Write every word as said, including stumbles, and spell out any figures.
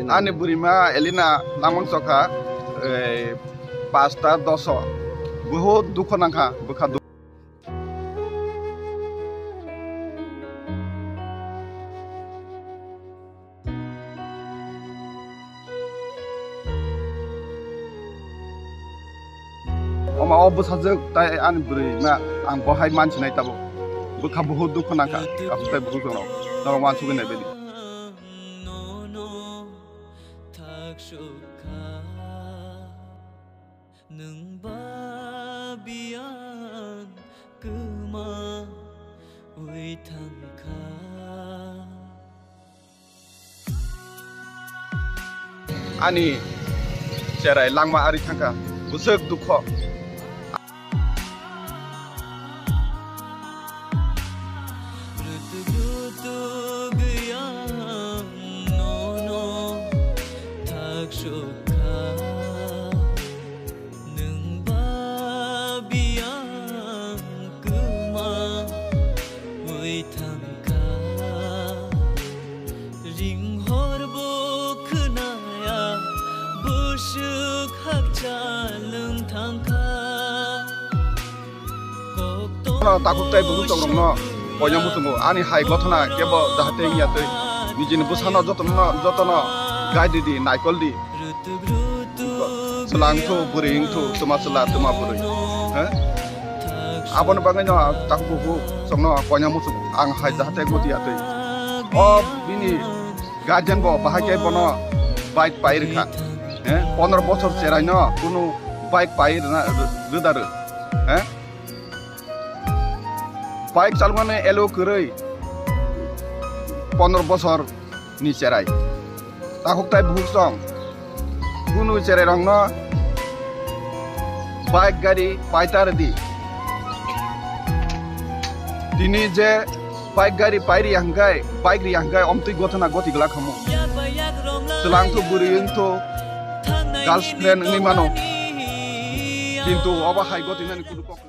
Ani bwrwima Elina namang chokha, eh, pasta doso. Buhut dukho nangkha, bwkha dukho. Oma o bwsajwk tai ani bwrwima ang bo hai mansinai tabuk. Bwkha buhut dukho nangkha, tabuk tai buhut rok. Norok wansugwi naibaidi. Nwng ba biyang kwma wi thangkha. Ani cherai langma ari thangkha, bwswk dukho. Rutuk rutuk yang nono thak sukha. Nwng ba biyang kwma wi thangkha. Ring hor bo khwnaya, bwswk hakcha lwng thangkha. Kok tong Ano takhuk tai bwswk rokno koina muchungo ani hai gothana kebo jahate wngya twi nijini bwsano jotono, jotono gai di di, naikol di. Chwla wngthu, bwrwi wngthu, twma chwla, twma bwrwi. He? Aboni bagwino takhuk bukhuk chwngno koina muchung ang hai jahate goti atwi. O bini guardian bo bahai khe bono bike pai rwkha. He? Pondro bochor cheraino kunu bike pai rwna rw-, rwda rw. He? Bike chalmani elo kwrwi pondro bochor ni cherai. Takhuk tai bukhuk song. Kunu cherai rokno bike gari paita rwdi. Tini je bike gari pai ri hangkai, bike ri hangkai omtwi gothana goti glak hamu. Chwla wngthu bwrwi wngthu girlfriend wngwi mano. Kintu obo hai goti nani kunu kok